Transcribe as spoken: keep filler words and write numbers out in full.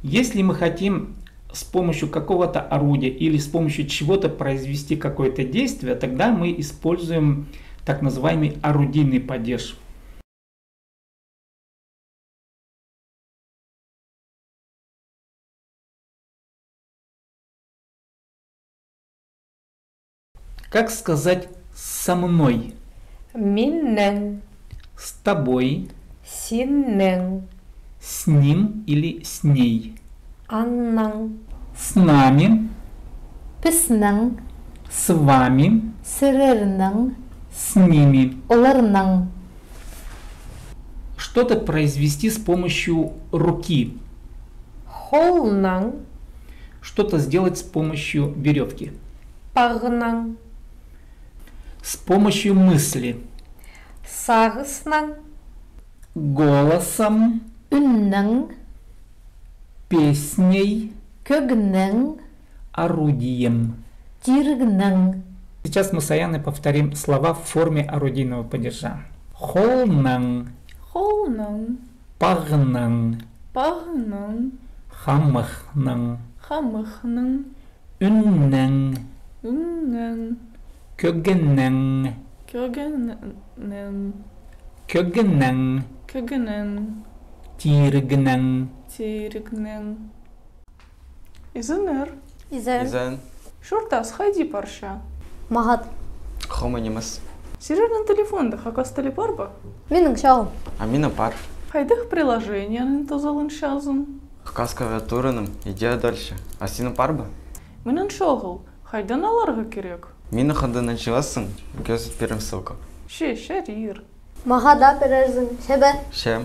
Если мы хотим с помощью какого-то орудия или с помощью чего-то произвести какое-то действие, тогда мы используем так называемый орудийный падеж. Как сказать «со мной»? Миннең. С тобой. Синнең. С ним или с ней. Аннаң. С нами. Піснең. С вами. Сірернең. С ними. Оларнаң. Что-то произвести с помощью руки. Холнаң. Что-то сделать с помощью верёвки. Пағнаң. С помощью мысли. Сағыснаң. Голосом. Ӱннең. Песней. Кӧгнең. Орудием. Тирігнең. Сейчас мы с Аяной повторим слова в форме орудийного падежа. Холнаң. Холнаң. Пағнаң. Пағнаң. Хамыхнаң. Хамыхнаң. Ӱннең. Ӱннең. Кӧгнең. Кӧгнең. Кӧгнең. Кӧгнең. Тирігнең. Тирігнең. Изеннер. Изен. Изен. Чуртас хайди парча? Мағат. Хомай нимес. Сірернің телефонда хакас тілі пар ба? Минің чоғыл. А минің пар. Хайдағ приложениенең тузаланчазың? Хакас клавиатуранаң, иди дальше. А синің пар ба? Минің чоғыл. Хайдаң аларға кирек? Минің хандаң чыыларзың, кӧзіт пирем ссылка. Че, чарир. Мағаа даа пирерзің, че бе? Че.